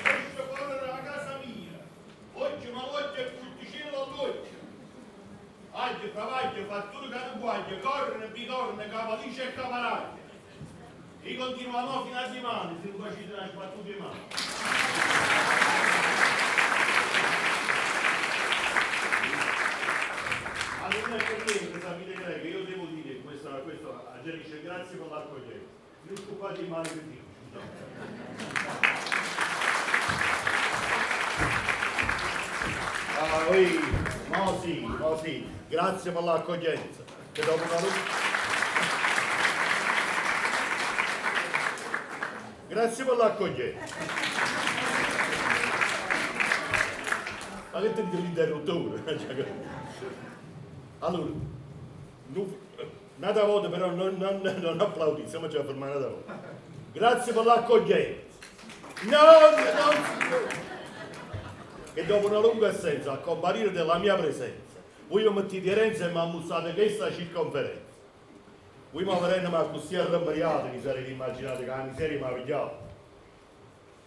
Esce fora d' 'a casa mia, Ogge malocchio e purticiello all'uocchio. Aglio, fravaglio, fattura ca nun quaglia, corne, bicorne, capalice e caparaglia. Io continuo 'a mo fino a dimane si nun facite na sbattuta 'e mano. Ma nun è per niente, sapite che è, che io devo dire, questa, questo, 'a gente dice grazie per l'accoglienza. Nun scuppate 'e mane pe Dio, scusate. Ah, oui, mo sì, mo sì, grazie per l'accoglienza, che dopo una lunga... Grazie per l'accoglienza. Ma che tenite l'interruttore? Allora, nu, n'ata vota però non, non, non applaudite, insomma ce la fermare n'ata volta. Grazie per l'accoglienza. No, no, signore. Che dopo una lunga assenza, al comparire della mia presenza, voi mi mettete renza e mi ammussate questa circonferenza. Voi mi vedete accussì arrabbiato, vi sarete immaginati che la miseria mi ha pigliato.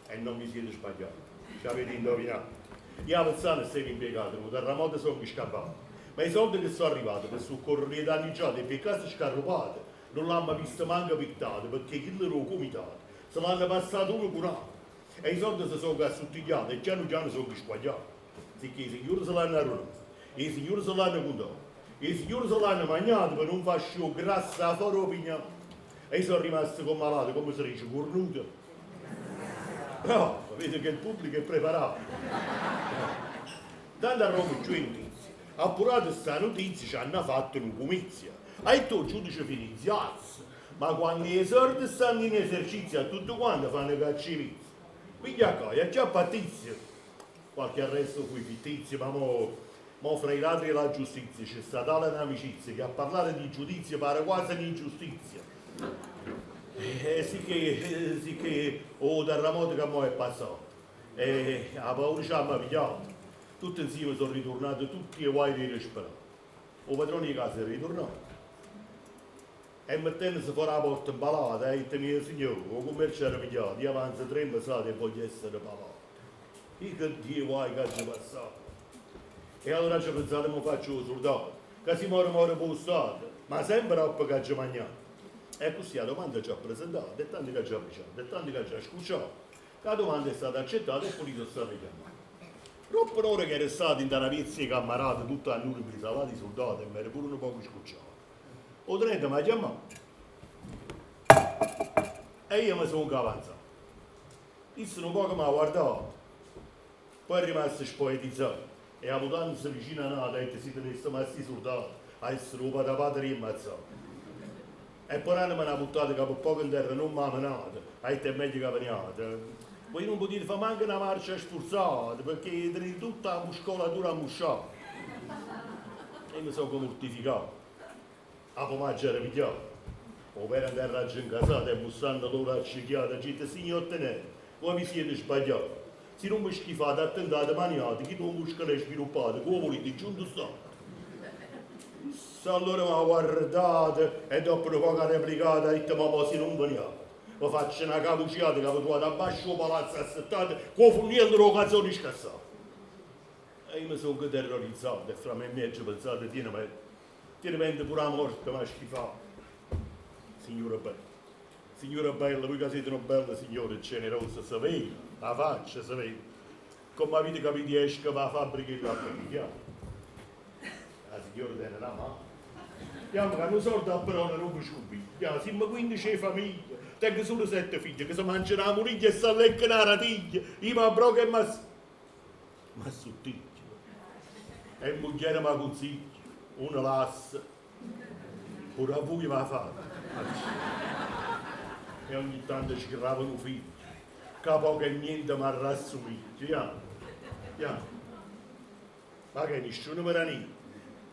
E non vi siete sbagliati, ci avete indovinato. Io a Avezzano stevo impiegato, nu terremoto songo scappato. Ma 'e solde che so' arrivate pe soccorrere 'e danniggiate e p' 'e case scarrupate, nun l'ammo visto manco pittate pecché chille d' 'o cumitato se l'hanno passato uno cu n'ato. E 'e solde se songo assuttigliate e chianu chiano songo squagliate. Sicché 'e signure se l'hanno arunato, 'e signure se l'hanno cuntato, 'e signure se l'hanno magnato pe nun fa ascì 'o grasso 'a fora 'o pignato. E io so' rimasto comm' 'a l'ate, comme se dice, curnuto. Bravo, vedo che il pubblico è preparato. Tanto a Roma cchiù 'e notizie. Appurata sta notizia ci hanno fatto nu comizio. Ha ditto 'o giudice Finizio, Azz! Ma quanno 'e sorde stanno in esercizio a tutte quante fanno caccia 'e pizze. Piglia ccà e acchiappa a Tizio. Qualche arresto fuje fittizio, ma mo. Mo fra i ladri e la giustizia ce sta tale n'amicizia che a parlare di giudizio pare quasi n'ingiustizia. E sicché, sicché 'o terremoto che mo è passato e 'a paura ce 'amma pigliato, tutti insieme so' riturnati tutti 'e guai d' 'e disperati. 'O padrone 'e casa è riturnato e mettennose fore 'a porta 'mpalata ha ditto, Mio signore, 'o commercio era pigliato, io avanzo tre mesate e voglio essere pavato. Ih che Dio guai che aggio passato! E allora aggio pensato mo faccio 'o surdato, ca si moro moro p' 'o Stato, ma sempe doppo che aggio magnato. E accussì 'a domanda aggio appresentato e tanto che aggio appiciato e tanto che aggio scucciato, ca 'a domanda è stata accettata e pure io so' stato chiammato. Doppo n'ora che ero stato 'int'a na piezza 'e cammarata tutto annuro 'mmiez'a ll'ati surdate e m'ero pure nu poco scucciato. 'O tenente m'ha chiammato e io me songo avanzato. Isso nu poco m'ha guardato, poi è rimasto spoetizzato e avutannose vicino a n'ato ha ditto si tenesse ma sti surdate a essere 'o patapate d' 'e mazzate. E po' danneme na vuttata ca pe poco 'nterra nun m'ha menato, ha ditto è meglio ca ve ne jate. Voi nun putite fa manco na marcia sfurzata pecché tenite tutta 'a muscolatura ammusciata. E io me songo murtificato. Apo' m'aggio arrepigliato. 'o pere 'nterra aggio 'ncasato e mmustanno l'ora aggio chiato, aggio ditto, Signor tenente, voi vi siete sbagliato. Si nun ve schifate, attentate, maniate, chillo 'o muscolo è sviluppato, che 'o vulite, giunto stato. Isso allora m'ha guardato e doppo nu poco ha replicato, ha ditto, Ma mo' si nun ve ne jate, ve faccio na cavuciata ca ve truvate abbascio 'o palazzo assettato cu 'o funniello d' 'o cazone scassato. E io me songo terrorizzato e fra me e me aggio pensato, tiene mente. Tiene mente pure 'a morte m'ha schifato. Signora bella, signora bella, voi ca siete una bella signora e generosa, se vede, 'a faccia se vede. Comme avite capito io esco p' 'a fabbrica 'e ll'apparecchiate. 'A signora tene na mano. Jammo ca nu soldo a perona nun ve scumpiglia. Ja, simmo 15 'e famiglia, tengo sulo sette figlie ca se mangiano 'a muriglia e s'alleccano 'a ratiglia. Io m'abbroco e m'assuttiglio e mugliera m' 'a cunsiglia, uno lassa, pure a vuje v'ha fatto. E ogni tanto sgrava nu figlio, ca poco e niente m'arrassumiglia. Ja, ja. Ma che nisciuno me dà niente.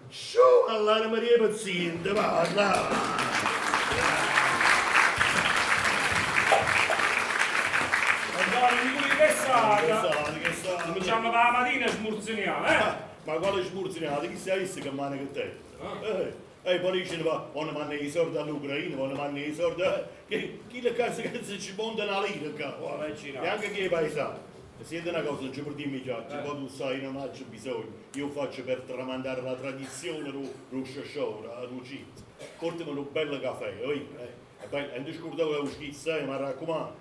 Sciù all'anema d' 'e pezziente, va, va. Allora, Niculì, che stata? Cominciamo per la mattina a smurziniare, eh? Ma quale smurziniate? Chi sei visto che mano che te? Eh, eh, poi dicono, va, vonno mandà i soldi all'Ucraina, vonno mandà i soldi... Eh, chi le cazzo che si ci monta una lira qua? E anche chi è paesano. Siente na cosa, nun ce perdimmo 'e chiacchiere, poi tu sai io non aggio bisogno, io 'o faccio per tramandare la tradizione d' 'o d' 'o sciosciò, d' 'o cizzo. Portame nu bello cafè, oì, eh, e nun te scurdà 'o schizzo, eh, m'arraccumanno.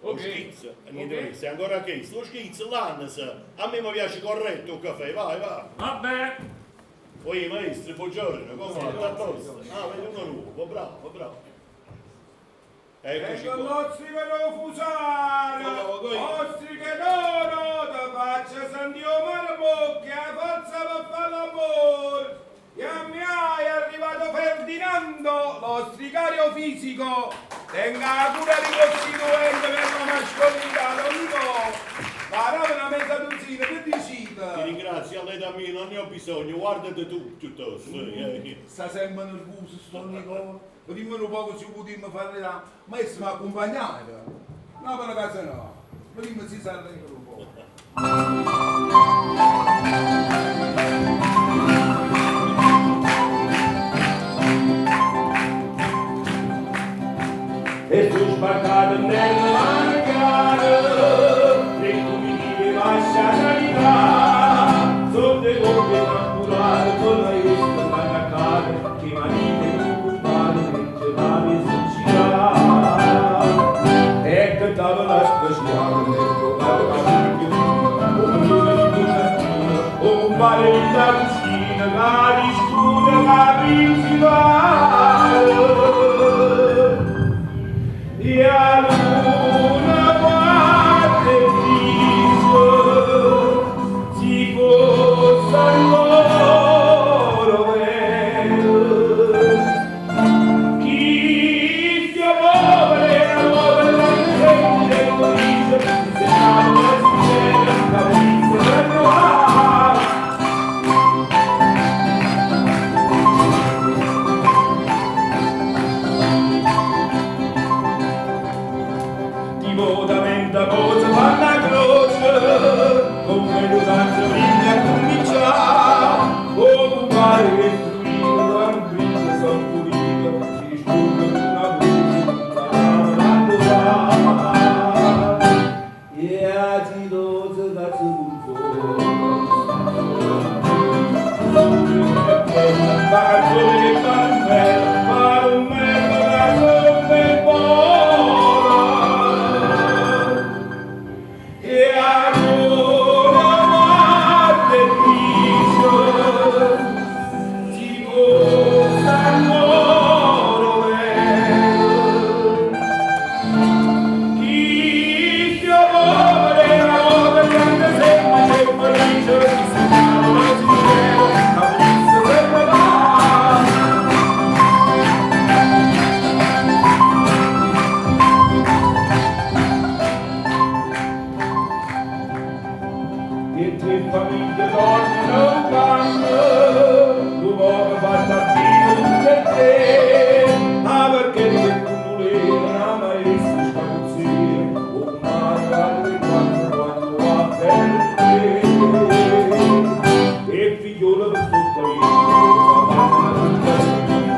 'O schizzo, e niente, sei ancora chesto, 'o schizzo, l'ànnese, a me mi piace corretto 'o cafè, vai, vai. Vabbè. Oì, maestro, buongiorno, come va? Tutto a posto? Ah, vedo uno nuovo, bravo, bravo. Eccoci Ecco qua. l'ostrica d'o fusaro, ostriche d'oro, te faccio sentì 'o mare 'mmocca e 'a forza pe fa l'ammore. Jamme ja, è arrivato Ferdinando, l'ostricario fisico, tengo 'a cura ricostituente per la mascolinità, don Nicò, va dame na mezza duzzina, che dicite? Ti ringrazio, all'età mia non ne ho bisogno, guardate tu piuttosto. Sta sempe nervuso sto Nicola. Vedimme nu poco si 'o putimmo fa arretirà. Maestro m'accumpagnate? No per casa no. Vedimme si s'arregra nu poco. E so' sbarcato 'nterra Marechiaro, tre comitive 'e vascio 'a Sanità, sotto 'e colpe 'e campurare, con maestro 'ndannaccate, ch' 'e marite e nu cumpare pe nce fa esercità. E cantava la speciale, e trovava la figliola, 'o mugliere dint' 'o ciardino, 'o cumpare dint' 'a cucina, ca discute cu 'a principale. E 'a luna guarda e dice, si fosse ancora overo, chisto povero era povero e dice, se Sole per sotto via,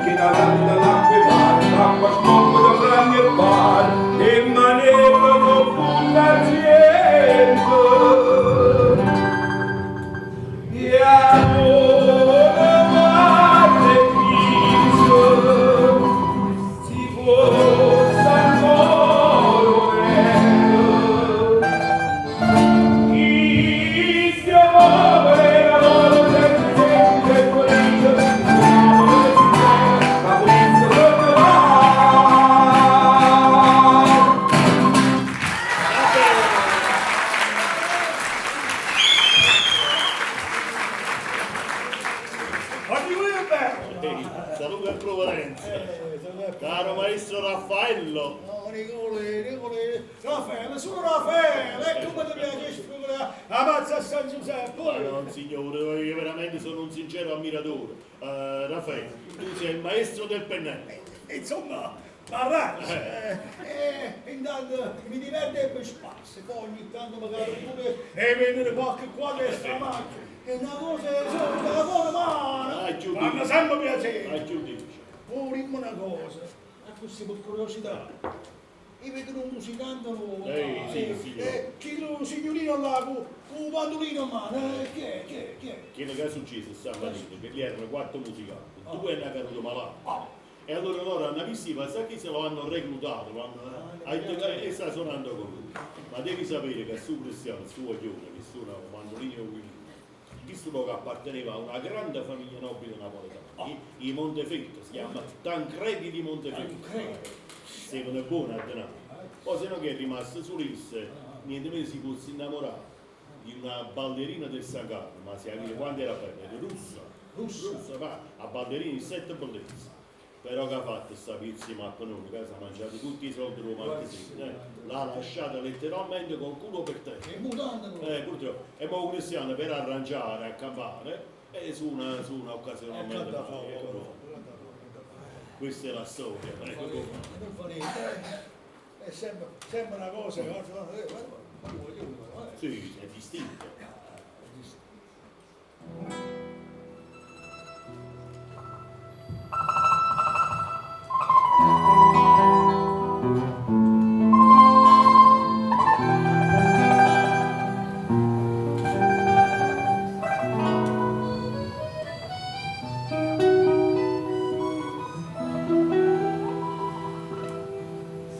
che da dall'acqua e mare, l'acqua scoppia da fragna e pare, e manella con tutta gente. E allora guarda e dice, si fosse ancora vero. Chi si muove la loro gente e polizia, la polizia tornerà. Arrivo bello! Ehi, saluto e provvidenza. Caro maestro Raffaello, No, Nicola, Nicola, Raffaele, sono Raffaele, e come ti piace sfruttare la pazza a San Giuseppe? Ma no, signore, io veramente sono un sincero ammiratore. Raffaele, tu sei il maestro del pennello. Insomma, arrangio. Intanto mi diverto e mi spasso, poi ogni tanto magari pure e venire qualche quadro e stramacchio. È una cosa, insomma, una cosa mano. Ah, chiudi. Fanno sempre piacere. Ah, chiudi. Ora una cosa, così per curiosità. Io vedo un musicante nuovo. Sì, signore. Chi lo signorino là con un mandolino in mano, chi è? Chi è? Chi è? Quello che è successo stamattina, che lì erano 4 musicanti, 2 hanno caduto malato. E allora loro hanno visto, ma sa chi se lo hanno reclutato, lo hanno, ha detto che e sta suonando con lui. Ma devi sapere che su Cristiano, il suo coglione, che suona un mandolino e un violino, visto che apparteneva a una grande famiglia nobile napoletana, i Montefeltro, si chiama Tancredi di Montefeltro. Tancredi. Sevano buono a denaro. Poi se no che è rimasto solista, niente meno si fosse innamorato di una ballerina del San Carlo, ma si aveva quando era bella, era russa. Russa. Russa, va, a ballerina di 7 bellezze. Però che ha fatto sta pizza maccherone, che si è mangiato tutti i soldi del marchesino, l'ha lasciata letteralmente col culo per terra. E mutande però. Purtroppo. E mo Cristiano per arrangiare, a campare, e su una, su una occasione Che da fare, ecco. Questa è la storia, ecco. Non fa niente, è sempre una cosa che guarda, guarda, guarda, guarda, guarda. Sì, è distinto.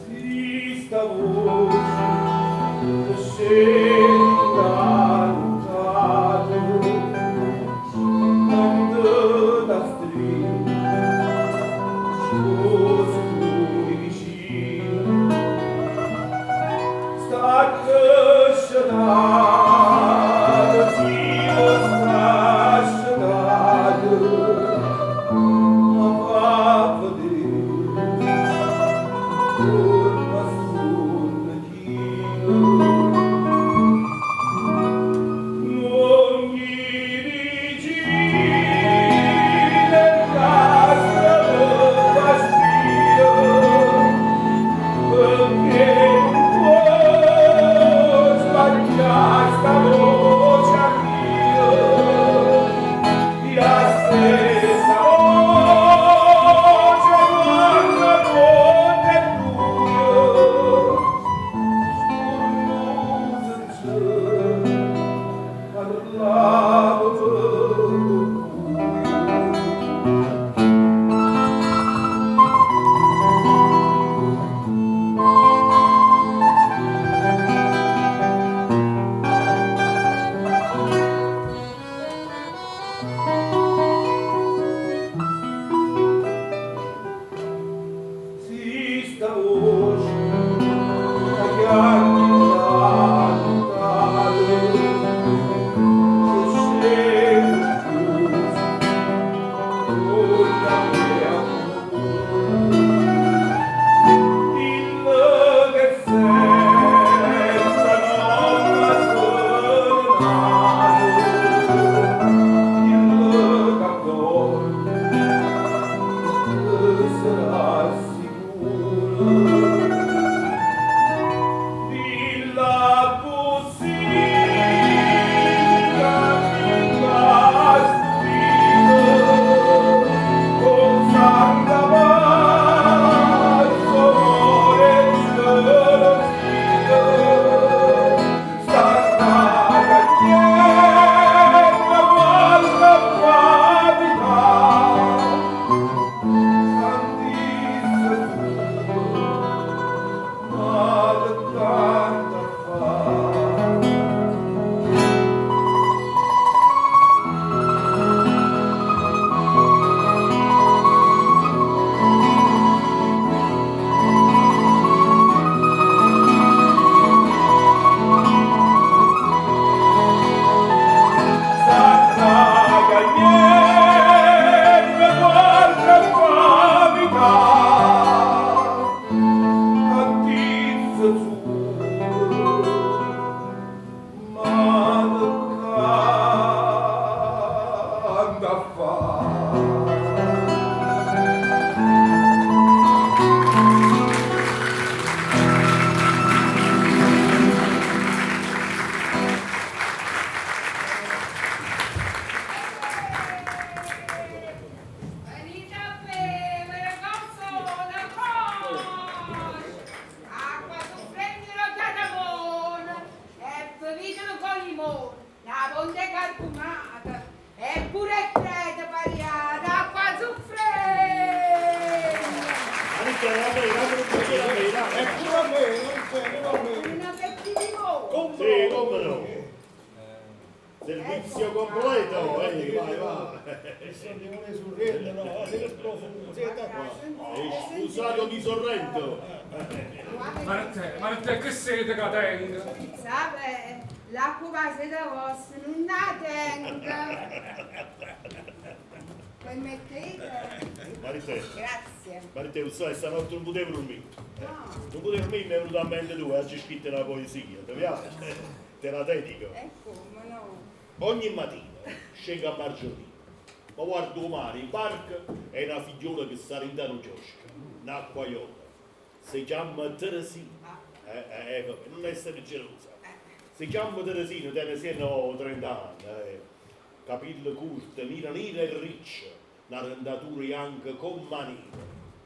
Si sta voce, scenda. tanto a fare. Venite a bevere, canzone, cosce! Acqua su prendere catamone e bevitelo con limone, una ponte carbonata e pure creta pariata, acqua su prendere! Anche a me, anche un bicchiere a me, E dai. pure a me, non c'è, pure a me. Una per di voi! Come Sì, no? come no. Servizio completo, vai, vai. E se ne sorrende, no, se il profumo, siete qua. E scusato di Sorrento. Ma te che siete che tengo? Sapete, l'acqua base da vostra non la tengo! Permettete? Marite, Grazie! Marite, sai, stanotte non potevo dormire. No. Non potevo dormire, mi è venuta a mente tu, oggi scritto una poesia, ti piace? Te la dedico. E come no? Ogni mattina scendo a Margiotina, ma guardo il mare in barca e una figliola che sta in un chiosco, un'acquaiola. Si chiama Teresina. Vabbè, non essere gelosa. Si chiama Teresina, tiene seno 30 anni, eh. Capelli corti, nera nera e riccia, una rendatura anche con manina.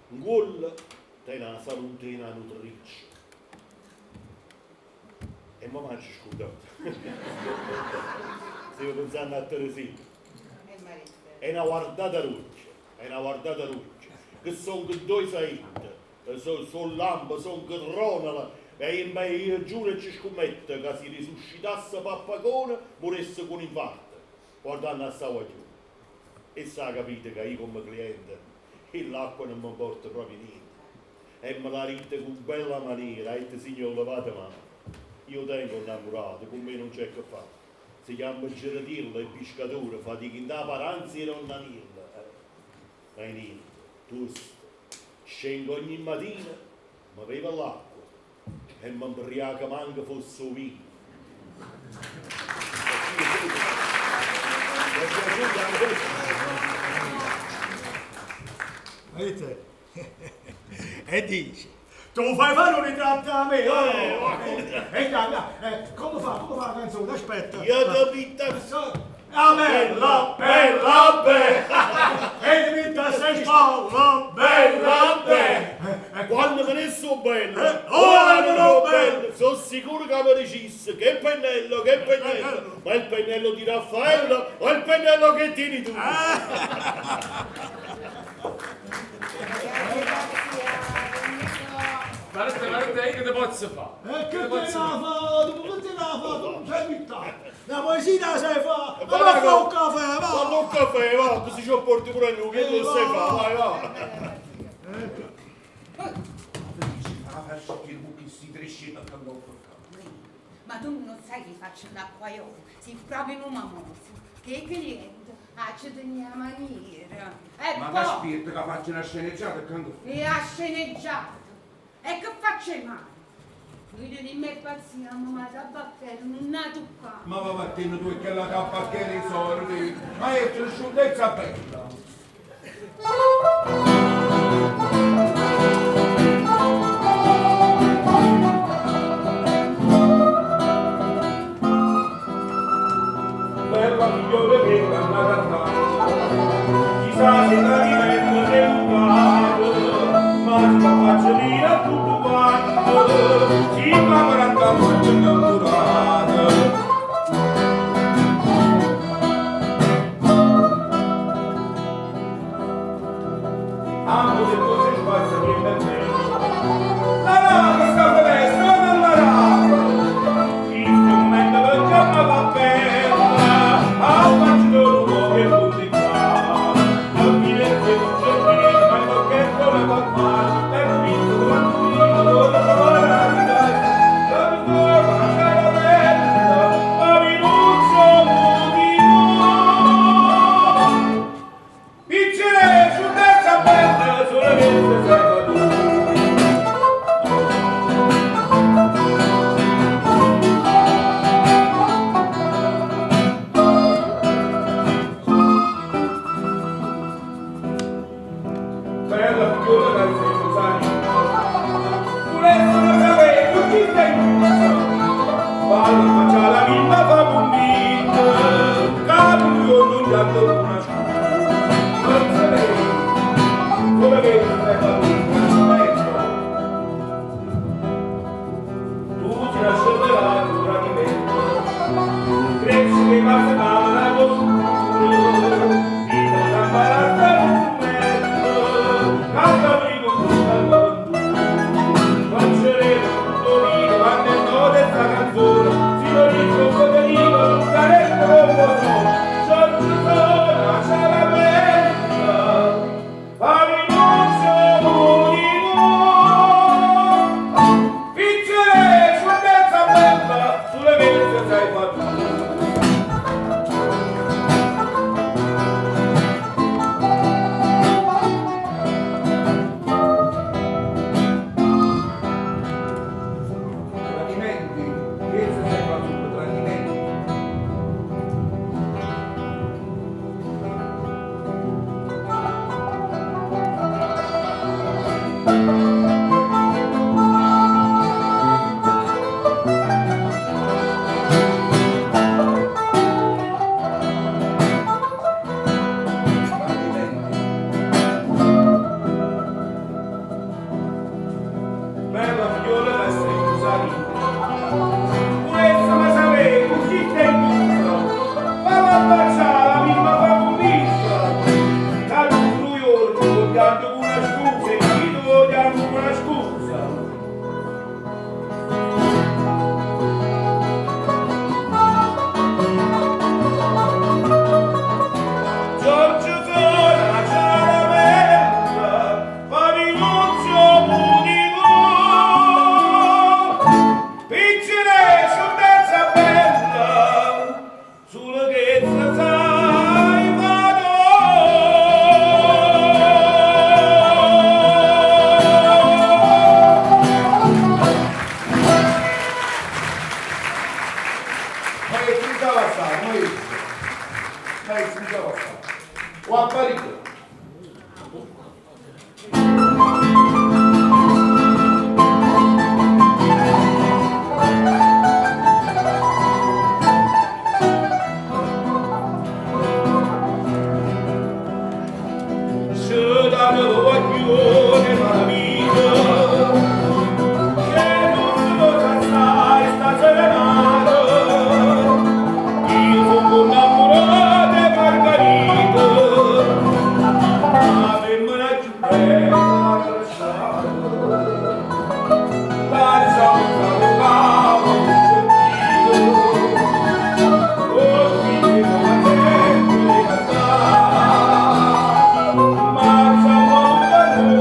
Un gol tiene la salute e una nutriccia. E mamma ci scordate. Stiamo pensando a Teresina. E Marite? È una guardata roccia, è una guardata roccia, che sono due saette, sono lampe, sono ronala, e io giuro e ci scommetto che se risuscitasse Pappacone morisse con infarto, guardando a sta guaglione. E sa capite che io come cliente, e l'acqua non mi porta proprio niente. E me la rite con bella maniera, e detto signore levate mano. Io tengo innamorato, con me non c'è che fare. Si chiama Geratirlo, il pescatore, fatica in da paranza e non nanirla. Ma niente, tu scendo ogni mattina, mi bevo l'acqua e mi imbriaca manco fosse un vino. Mi è piaciuta anche Vedete? E dice, tu fai fare un ritratto a me, oh! E dai, dai, come fa, come fa la canzone? Aspetta. Io ti pitta Ah, bella, bella, bella, e ti pitta sei spalla, bella, bella. Quando me ne so bello, oh, me non ne bello. sono sicuro che mi dicesse che pennello, ma il pennello di Raffaello o il pennello che tieni tu? Ma te, io che te posso fare? E che te la fa, tu che te la fa, tu non sai pittare. La poesia la sai fa, ma Va, va a fare un caffè, va. Fallo un caffè, va, così ci porti pure a noi, che non sai fare, vai, va. Ma tu non sai che faccio l'acquaiolo, sei proprio un mamoso, che cliente ah, ci teniamo a maniera. E Ma che poi spirito che faccio una sceneggiata accanto. mi ha sceneggiato. E che faccio male? Noi di me pazziamo, ma la tabacchera non ha toccato. Ma va vattene tu che la tabacchera i soldi, ma è cresciutezza bella. Bella figliola che è andata a tanto, chissà se tradimento sei un capo, ma ci faccio lì a tutto quanto, si fa 40 volte innamorata. figliola che sei Rosarino. Volessero sapere con chi stai chiuso. Vanno a faccia la vita fa convinto, capo io non ti hanno una scusa. Non sapere come che stai fatto Tu ti lasci la tradimento, cresci che passa la costura, vita t'ambarata un momento, canta prima tutta l'avventura. Facceremo tutto vivo, quando è nota sta canzone, si lo dico come dico, saremo come sono, Giorgio sono, c'è la bella, Farinuzio Munino. Vincere su terza bella, sulle messe sei fatto. Tradimenti, che se sei fatto tradimenti. Tradimenti. Bella figliola che sei Rosarino. Volesse ma sapere con chi stai chiuso. Falla baciare, la prima fa convinto. Tanto tu giorno, tanto una scusa, e io tanto una scusa. Giorgio Zona, Ciaramella, Farinuzio Munino. Piccine su terza bella, sulla che sai vado. Ma che ci stava a fare, maestro? Maestro, mi stava a fare? O a Parigi? Se danno voglione malavita, che non si può stare sta serenata. Io sono innamorato di Margherita, ma femmina più bella che lasciata. Danza un capo capo, oh figlio, ma sempre di cantare. Ma c'è un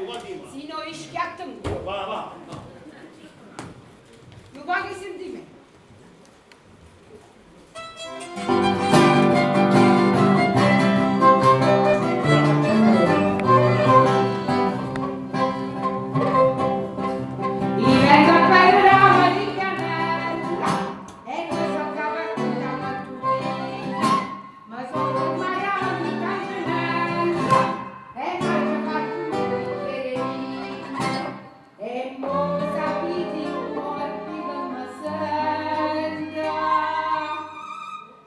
va di mano. Se no vi schiatto un po'. Va, va. Non va che sentimento. Diventa per la Marianella e non so che la mattutina, ma sono ormai a ogni cantinella e non c'è fatto un bicchierino. E mo sapete corpi che mi sento,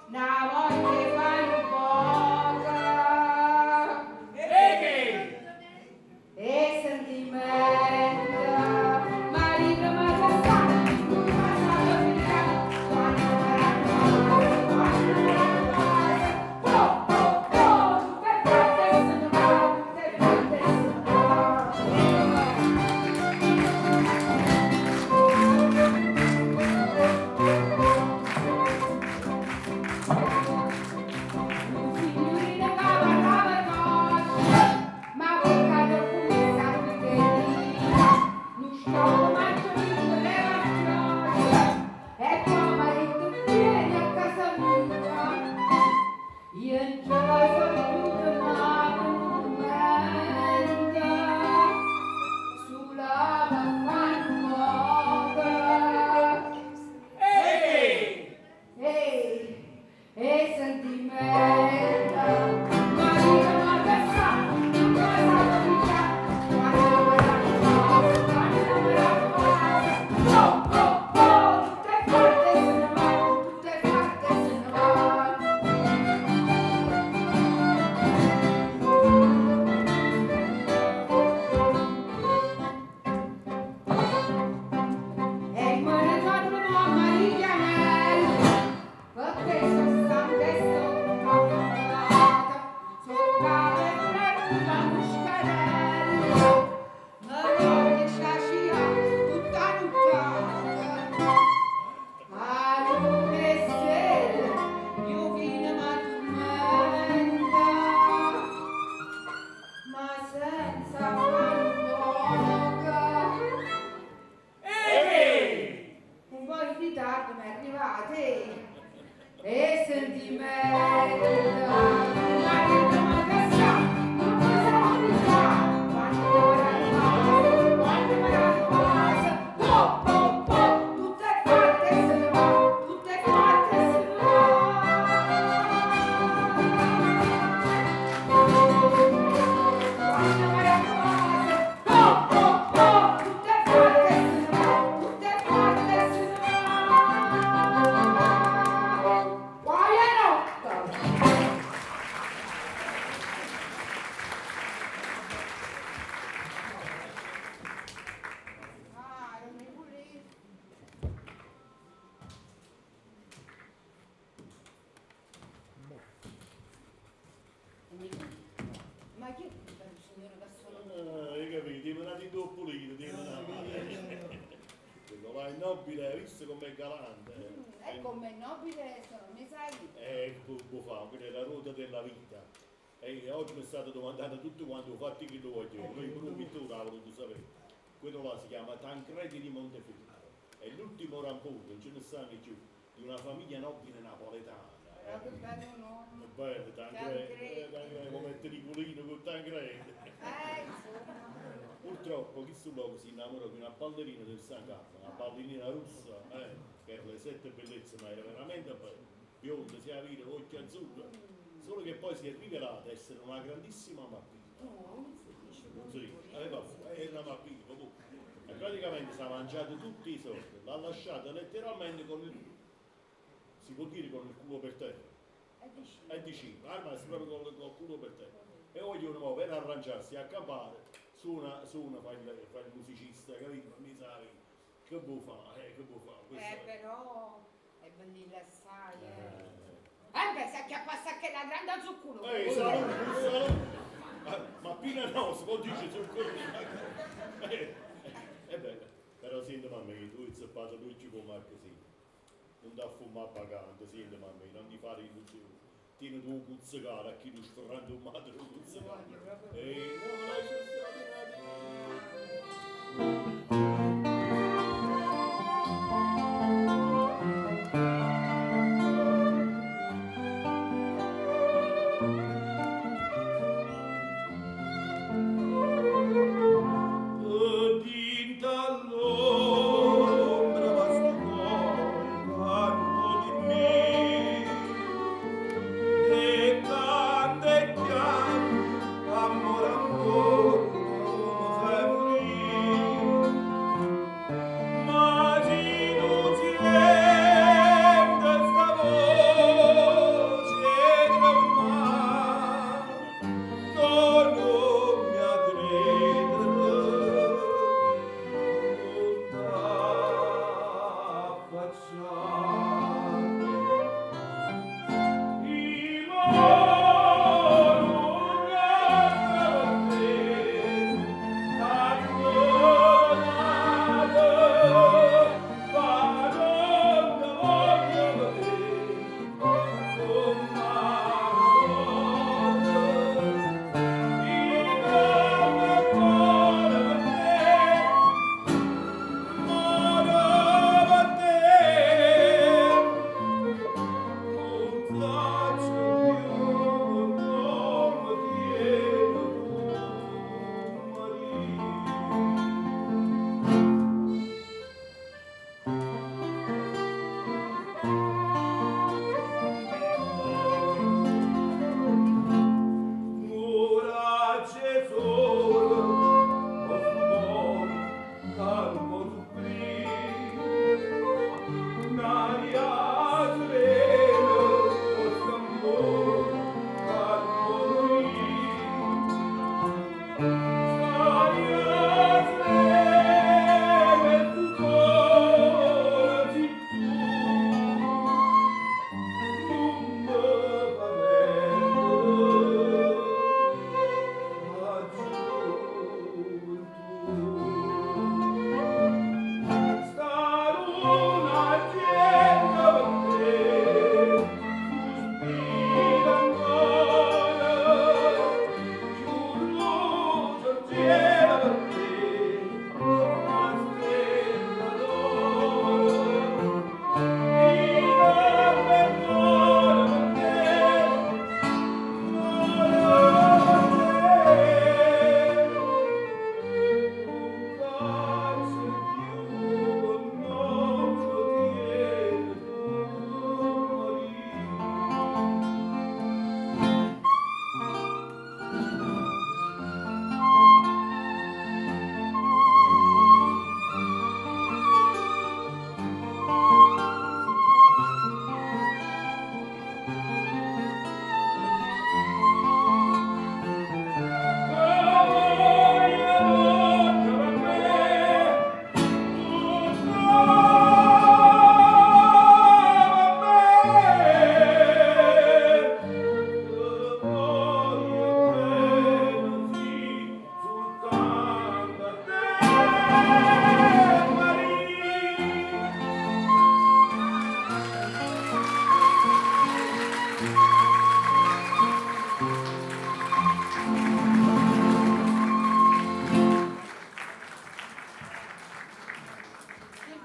una volta fanno poco. E che? E sentimento, marito ma che sa, non mi sa capire, quando mi racconta, quando mi racconta, po, po, po, tutte fatte se ne va, tutte fatte se ne va. Un signorino che parlava coscia, ma boccato pure sa piccherina, non sciocco mangia tutto le macchiole, e poi marito vieni a casa mia, io non ce la sono più fermata un momento, sulla vaffanculo. E che? Ehi, e sentimento, marito ma che sa, non mi sa capire, quando mi racconta, quando mi racconta, po, po, po, tutte fatte se ne va, tutte fatte se ne va. E me ne torno a Marianella, perché sono stanca e sono preoccupata, sono per una muscarella, ma voglio sciasciare tutta nuccata. A luna e stelle, io vino ma tormenta, ma senza far poca. E che? Un po' in ritardo mi è arrivata e sentimento, marito ma che sa, non mi sa capire, quando mi racconta, quando mi racconta, po, po, po, tutte fatte se ne va, tutte fatte se ne va. Quando mi racconta, po, po, po, tutte fatte se ne va, tutte fatte se ne va. Buonanotte. Ah, non mi volevo. Ma chi è il signore che sono? Ah, hai capito, mi dati due pulito, dimmi Quello là è nobile, hai visto com'è galante? È come nobile sono, mi sai? Ecco, può fare, quella è la ruota della vita. E oggi mi è stato domandato tutto quanto ho fatto che lo voglio. Lui pure un pittore ha voluto sapere. Quello là si chiama Tancredi di Montefeltro. È l'ultimo rampone, non ce ne stanno più, di una famiglia nobile napoletana. Però che bello nome. È bello, Tancredi, Tancredi. Tancredi, come Triculino con Tancredi. Insomma. Purtroppo questo luogo si innamorò di una ballerina del San Carlo, una ballerina russa, che era le sette bellezze, ma era veramente bella, bionda, si aveva occhi azzurri, solo che poi si è rivelata essere una grandissima mappina. No, non si dice. Non si dice, vabbè, era una mappina comunque. E praticamente si è mangiato tutti i soldi, l'ha lasciata letteralmente con il, si può dire con il culo per terra. E dici. E dici, arma proprio col culo per terra. E vogliono mo per arrangiarsi a campare, suona, suona, fa il musicista, capito? Ma mi sai, che vuoi fare? Che vuoi fare? Questo è- Però è bellina assai, eh. Beh, sa che passa che la grande zucchero. Ehi, salute, salute! Ma appena no, si può dire sul culo. È bello. Però senti mamma, tu hai zappato lui con Marchesino. Non da fumare pagante, senti mamma, non ti fare illusioni. Tieni tu un cuzzicare a chi non sferrando un madre un cuzzicare. Ehi, no, lascia stare.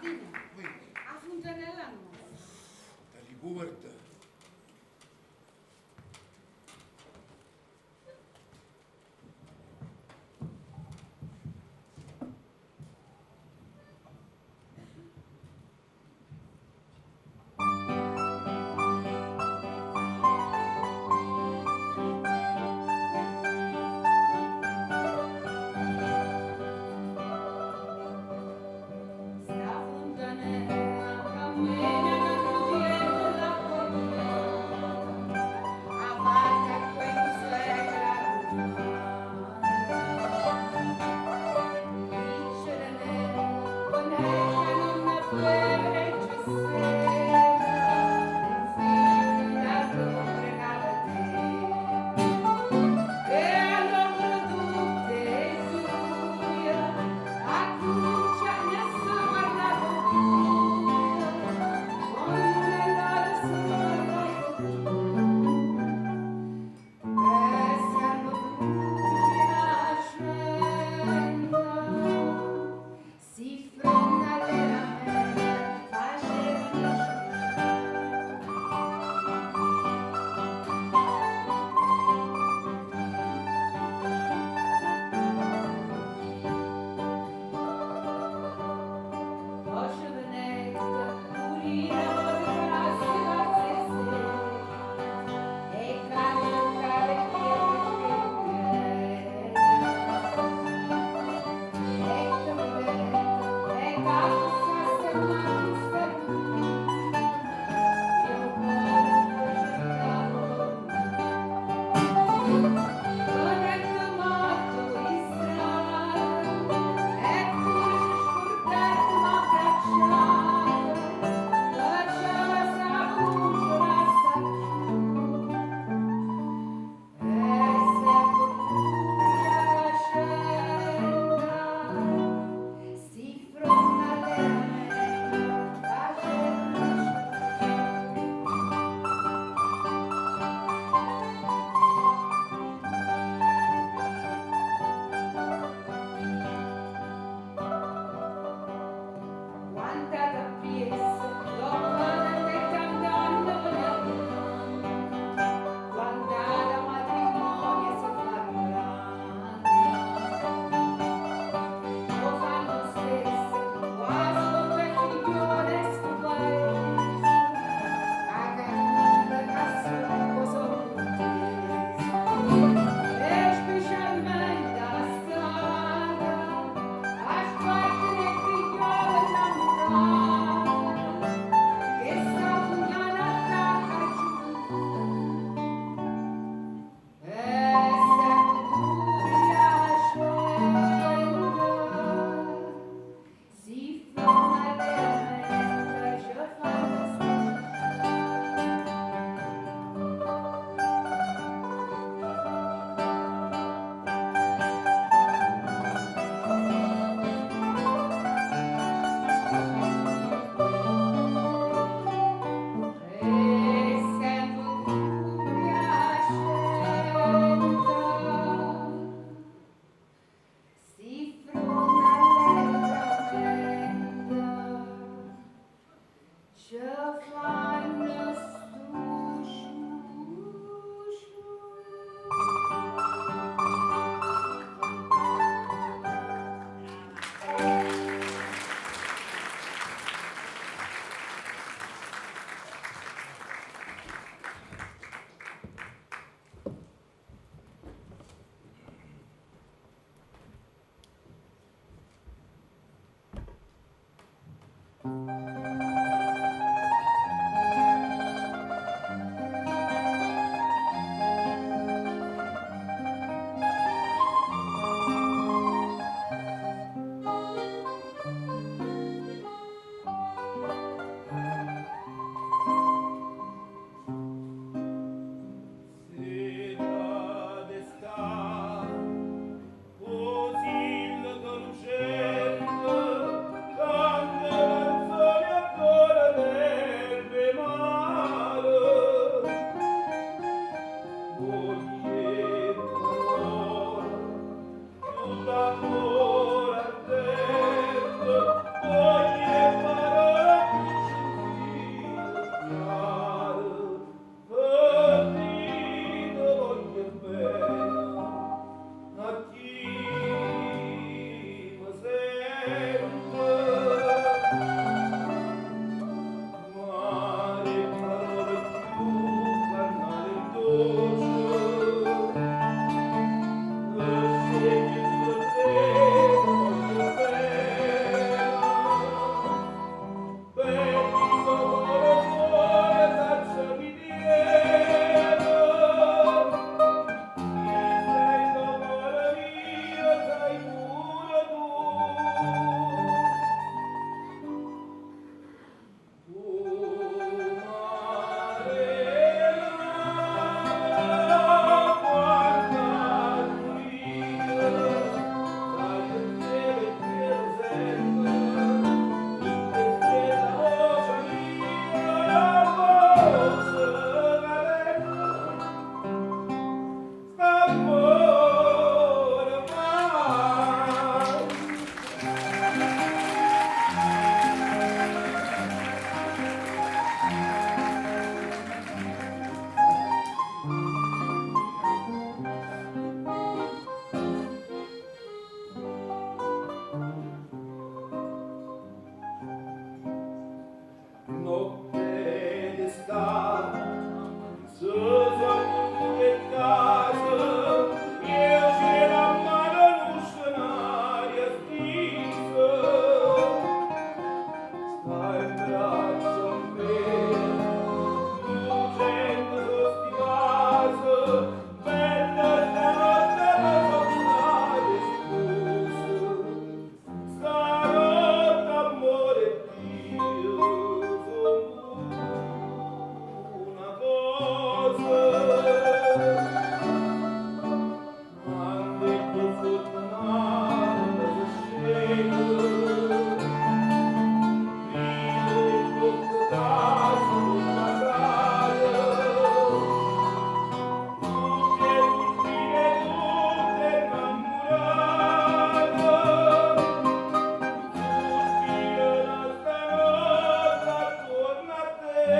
Ferdinando, a fontanella nostra. Ti ricordi? Sta fontanella cammina da nu viento l'acqua. Mare, parole più carnale e dolce, scegli su te, voglio bene. Notte d'estate, se sono in casa, io c'era la mano non scenario stisa. Stai in braccio a me, lucente sti case, bella stanotte mi sono scusa. Stanotte amore Dio, sono una cosa. Quando il tuo fortunato si scende, vivo il tuo caso, tutta tutte le tutte innamorate. Sospira stanotte attorno a te.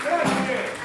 Grazie!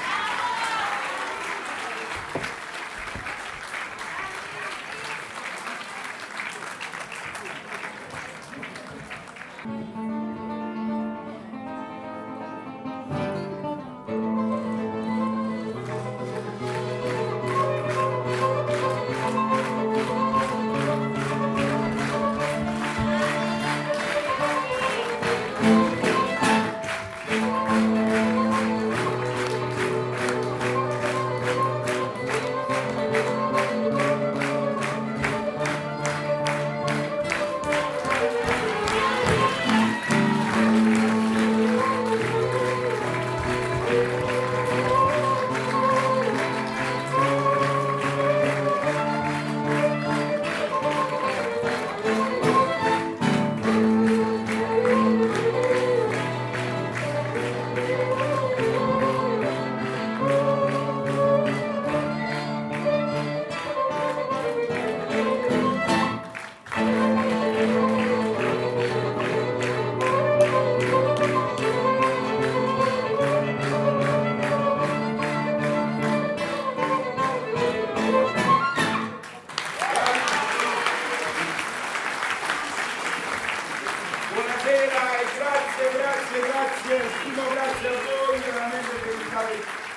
Buonasera e grazie, grazie, grazie, primo grazie a voi, veramente siete stati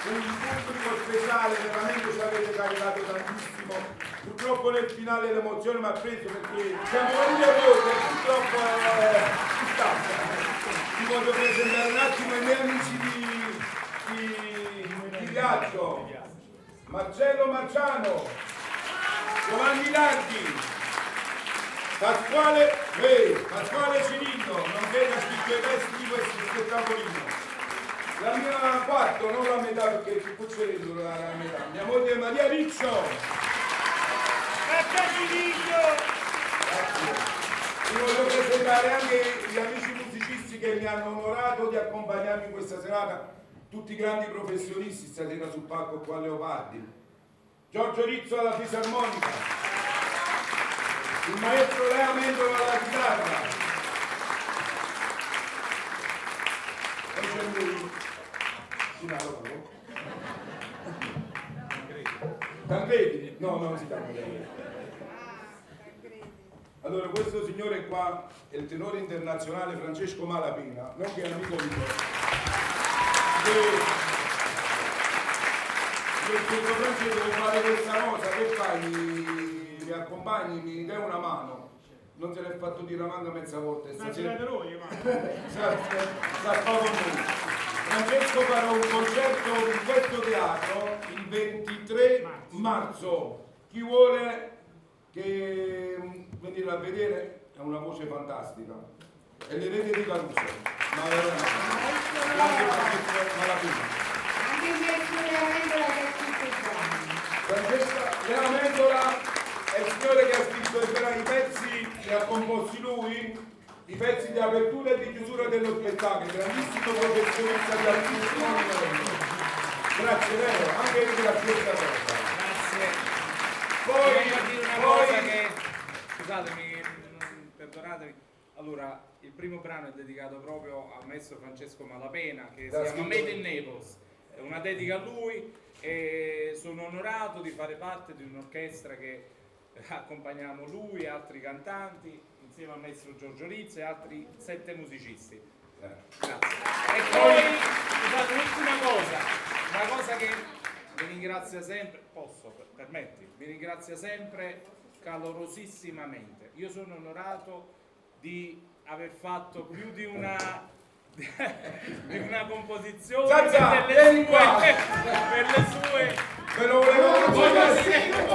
un pubblico speciale, veramente ci avete caricato tantissimo. Purtroppo nel finale l'emozione mi ha preso perché siamo venuti a voi e purtroppo ci sta. Ti voglio presentare un attimo i miei amici di viaggio. Marcello Marciano, Giovanni Lardi, Pasquale, ehi, Pasquale Cirillo, nonché che ha scritto i testi di questo spettacolino. La mia quarto, non la metà perché è più cucciolino la, la metà. Mia moglie Maria Riccio. E che Cirillo! Grazie. Vi voglio presentare anche gli amici musicisti che mi hanno onorato di accompagnarmi in questa serata, tutti i grandi professionisti stasera sul palco qua a Leopardi. Giorgio Rizzo alla fisarmonica, il maestro Lea Mendola alla chitarra. Poi c'è lui. Gennaro, no? Tancredi? No, non si chiama Tancredi. Allora, questo signore qua è il tenore internazionale Francesco Malapena, nonché amico mio. Che io ho detto Francesco, devo fare questa cosa, che fai? Mi, mi accompagni, mi dai una mano. Non se l'è fatto dire manco mezza volta e Ma stasera ce noi, ma. sta, sta qua con noi. Francesco farà un concerto in questo teatro il 23 marzo. Chi vuole che venire a vedere è una voce fantastica. È l'erede di Caruso, ma veramente. Grande Francesco Malapena. Anche il maestro Lea Mendola che ha scritto il brano. Francesca Lea Mendola è il signore che ha scritto i i pezzi, li ha composti lui, i pezzi di apertura e di chiusura dello spettacolo, grandissimo professionista di altissimo livello. Grazie Leo, anche per la stessa cosa. Grazie. Poi, Voglio dire una poi cosa che scusatemi, perdonatemi. Allora, il primo brano è dedicato proprio al maestro Francesco Malapena, che Da si chiama scritto. Made in Naples. È una dedica a lui e sono onorato di fare parte di un'orchestra che accompagniamo lui e altri cantanti, insieme al maestro Giorgio Rizzo e altri 7 musicisti. Grazie. E poi, scusate, un'ultima cosa, una cosa che mi ringrazia sempre, posso, permetti, mi ringrazia sempre calorosissimamente. Io sono onorato di aver fatto più di una, di una composizione Zazà, per le vieni sue, qua. per le sue ve lo volevo voglio dire. dire,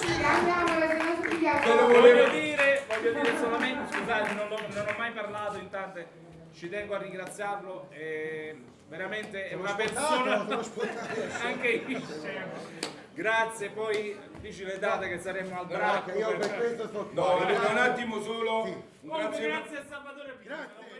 Chiamiamola, se no si piglia Te lo fuoco. volevo- voglio dire solamente, scusate, non ho mai parlato in tante, ci tengo a ringraziarlo, veramente è una persona, anche io. Grazie, poi dici le date che saremo al bracco. Io per questo sto No, un attimo solo. Sì. Un Comunque, grazie grazie a Salvatore Pino. Grazie.